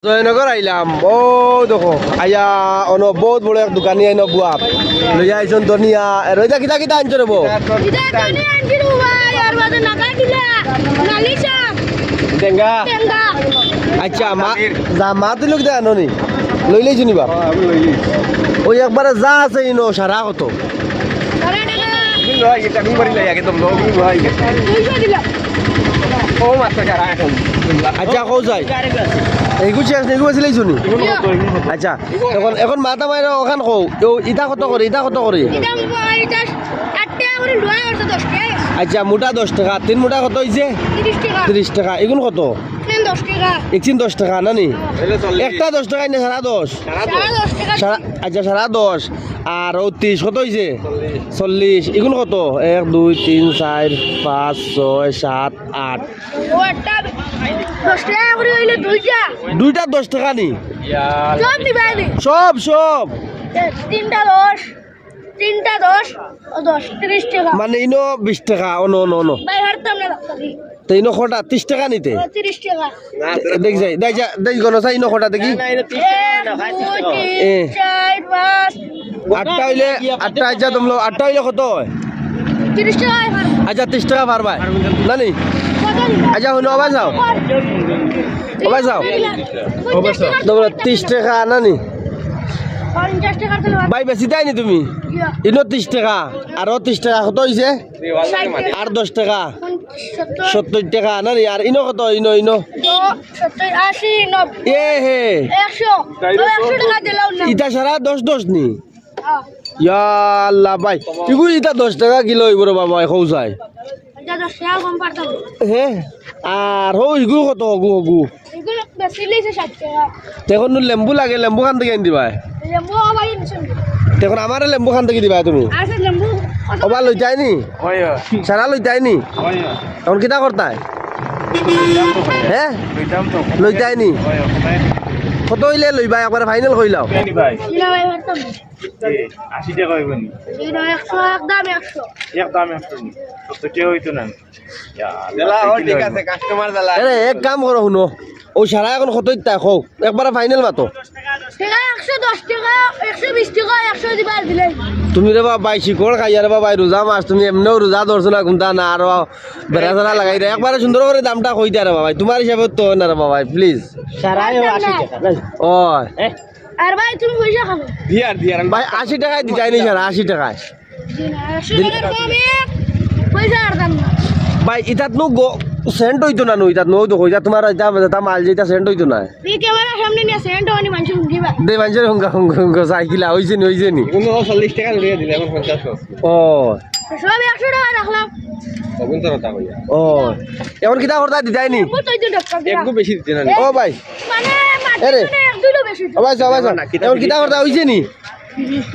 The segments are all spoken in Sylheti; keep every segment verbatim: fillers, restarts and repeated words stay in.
জয়নগর আইলাম, ও দেখো, আইয়া অনো বউত বড় এক দোকানি আইন বুয়াত। লইয়া আইছইন ধনিয়া, এর ওইটা কিতা কিতা আনছো রে বউ? ইটা ধনিয়া আনছি রে ভাই, আর বাদে নাগা দিলা, নালি শাক, টেঙ্গা। টেঙ্গা। আচ্ছা, মা, যা মা তুই লোক দেয় আনো নি? লইলেই শুনিবা। ওই একবারে যা আছে ইনো সারা কত? সারা টাকা। দুইশো দিলা। ও মাত্র সারা এখন। আচ্ছা, কও যাই। এইগু শেষ নি, এইগু বেশি লাইছো নি? আচ্ছা, এখন, এখন মাথা মাইরা ওখান কও। ও, ইটা কত করি, ইটা কত করি? ইটা, ইটা আট টাকা করি, লোয়া করছে দশ টাকা। আচ্ছা, মোটা দশ টাকা, তিন মোটা কত অইছে? তিরিশ টাকা। তিরিশ টাকা। ইগুন কত? তিন দশ টাকা। একচিন দশ টাকা, না নি? হ্যাঁ। একটা দশ টাকা নি, সারা দশ? সারা দশ টাকা। সারা, আচ্ছা, সারা দশ। আর ও তিরিশ কত অইছে? চল্লিশ। চল্লিশ। ইগুন কত? এক, দুই, তিন, চাইর, পাঁচ, ছয়, সাত, আট। ও একটা দশ টাকা করি অইলে দুইটা। দুইটা দশ টাকা নি? সব নিবায় নি? সব, সব। এ, তিনটা দশ, তিনটা দশ, ও দশ, তিরিশ টাকা। মানে ইনো বিশ টাকা, ও নো, নো, নো। ভাই, হারতাম না, লাগতো কি? তে ইনো কটা? তিরিশ টাকা নিতে? ও, তিরিশ টাকা। দেখ যাই, দেখ যা, দেখ গণ চাই ইনো কটা দেখি। না, না, ইনো তিরিশ টাকা না, ভাই, তিরিশ টাকা। এক, দুই, তিন, এ। চাইর, পাঁচ। আটটা অইলে, আটটা আইজা তুমলো, আটটা অইলে কত অয়? তিরিশ টাকা অয়, পারবো। আচ্ছা, তিরিশ টাকা পারবায়। না নি? কত নিবা? আচ্ছা, হুনো, আবার যাও। কত নিবা? আবার যাও। পঞ্চাশ টাকা। দেখো, তিরিশ টাকা না নি? পঞ্চাশ টাকা তো নেবা। ভাই, বেশি দেয় নি তুমি? ইয়া। ইনো তিরিশ টাকা, আরো তিরিশ টাকা, কত অইছে? ষাট টাকা। আর দশ টাকা। সত্তর। সত্তর টাকা না নি? আর ইনো কত? ইনো, ইনো। দশ, সত্তর, আশি, নব্বই। এ হে। একশো। ও, একশো টাকা দিলাও না। ইটা সারা দশ দশ নি? হ্যাঁ। ইয়া আল্লাহ ভাই, ইগু ইটা দশ টাকা কিলো অইবো রে বাবা, কও চাই। ইটা দশ টাকা কম পারতাম। হে? আর হো ইগু কত? হগু, হগু। ইগু বেশি লইছে ষাট টাকা। তে এখন লেম্বু লাগে, লেম্বু খান থাকি আনি দিবায়। লেম্বু আবার ইনছেন। তে এখন আমারে লেম্বু খান থাকি দিবায় তুমি। আচ্ছা, লেম্বু কত? ওবা লইতায় নি? অয়, অয়। সারা লইতায় নি? অয়, অয়। এখন কিতা করতায়? লইতাম তো ভাই। হে? লইতাম তো। লইতায় নি? অয়, অয়, কোথায়? কত অইলে লইবায়? একবারে ফাইনাল কইলাও। কেন ভাই? না ভাই, পারতাম না। এ, আশি টাকা অইবো নি? জি না, একশো, একদম একশো। একদম একশো নি? তো, তো কেউ অইতো না। ইয়া, জ্বালা, ও ঠিক আছে, কাস্টমার জ্বালা। আরে, এক কাম করো, হুনো। ও সারা এখন কত ইতা কও? একবারে ফাইনাল মাতো। টাকা একশো দশ টাকা, একশো বিশ টাকা, একশো দিবা দিলে। তুমি রে বাবা, ভাই, শিকড় খাইয়া রে বাবা, ভাই, রোজা মাস, তুমি এমনেও রোজা ধরছো না, কুন্তা না, আর বেড়া-চেড়া লাগাই দেয়। একবারে সুন্দর করি দামটা কই দিয়া রে বাবা, তোমার হিসাবে তো অয় না রে বাবা, please। সারাই ও আশি টাকা, না? ও। এ? আর ভাই, তুমি পয়সা খাও। দিয়ার, দিয়ার, আমি ভাই, আশি টাকায় দিতায় নি সারা, আশি টাকায়। জি না, একশো টাকার কম এক পয়সা আর দাম না। ভাই, ইতাত নু গো-, সেন্ট অইতো না নু, ইতাত নু, দেখো, ইতাত তোমার ইতা, ইতা মাল যে ইতা সেন্ট অইতো না। এই ক্যামেরার সামনে নিয়া সেন্ট অনি মানষে হুঙ্গিবা। দে মানষে হুঙ্গা, হুঙ্গা, হুঙ্গা, চাই কিলা, অইছে নি, অইছে নি? এখন তো চল্লিশ টাকা ধরিয়া দিলে, এখন পঞ্চাশ। ও। সব একশো টাকা রাখলাম। অগুন তো কথা কইয়া। ও। এখন কিতা করতা দিতায় নি? একটু বেশি দিতে না। ও ভাই। মানে, মাটি এরে। মানে এক দুইটা বেশি দিতে। ও ভাই, যাও, ভাই, যাও। না, না, কিতা এখন কিতা করতা অইছে নি?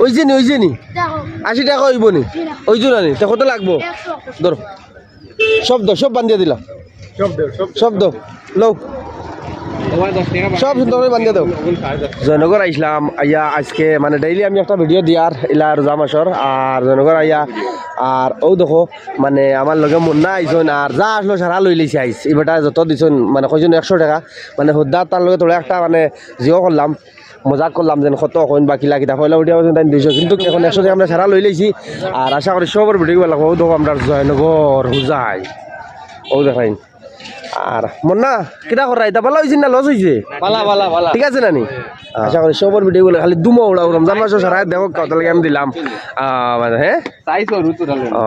অইছে নি, অইছে নি? দেখো। আশি টাকা অইবো নি? জি না। অইতো না নি? তে কত লাগবো? একশো। ধরো। সব দেও, সব বান্ধিয়া দিলাম। সব দেও, সব দেও। সব দেও। লও। তোমার দশ টাকা বাকি। সব সুন্দর করি বান্ধিয়া দেও। এখন সাড়ে দশ। জয়নগর আইছলাম, আইয়া আইজকে মানে daily আমি একটা video দিয়ার, ইলা রোজা মাসর, আর জয়নগর আইয়া, আর অউ দেখো, মানে আমার লগে মুন্না আইছইন, আর যা আছলো সারা লইলাইছে আইজ। ই বেটায় যত দিছইন, মানে কইছইন একশো টাকা, মানে হুদ্দা তার লগে থুড়া একটা মানে জিও করলাম, মজাক করলাম যেন কত কইন বা কিলা কিতা, পয়লা উঠিয়া কইছইন তাইন দুইশো, কিন্তু এখন একশো টাকা আমরা সারা লইলাইছি। আর আশা করি সবর video ভালা লাগবো। অউ দেখো আমরার জয়নগর হুজাই, অউ দেখাইন। আর মুন্না, কিতা কররা? ইতা ভালা অইছে না loss অইছে? ভালা, ভালা, ভালা। ঠিক আছে না নি? আশা করি সবর video গুলো খালি ধুমা উড়াও, রমজান মাসো সারা দেখো কত লাগে আমি দিলাম। আহ, মানে, হ্যাঁ? চাইছো রুতু ডালে। ও।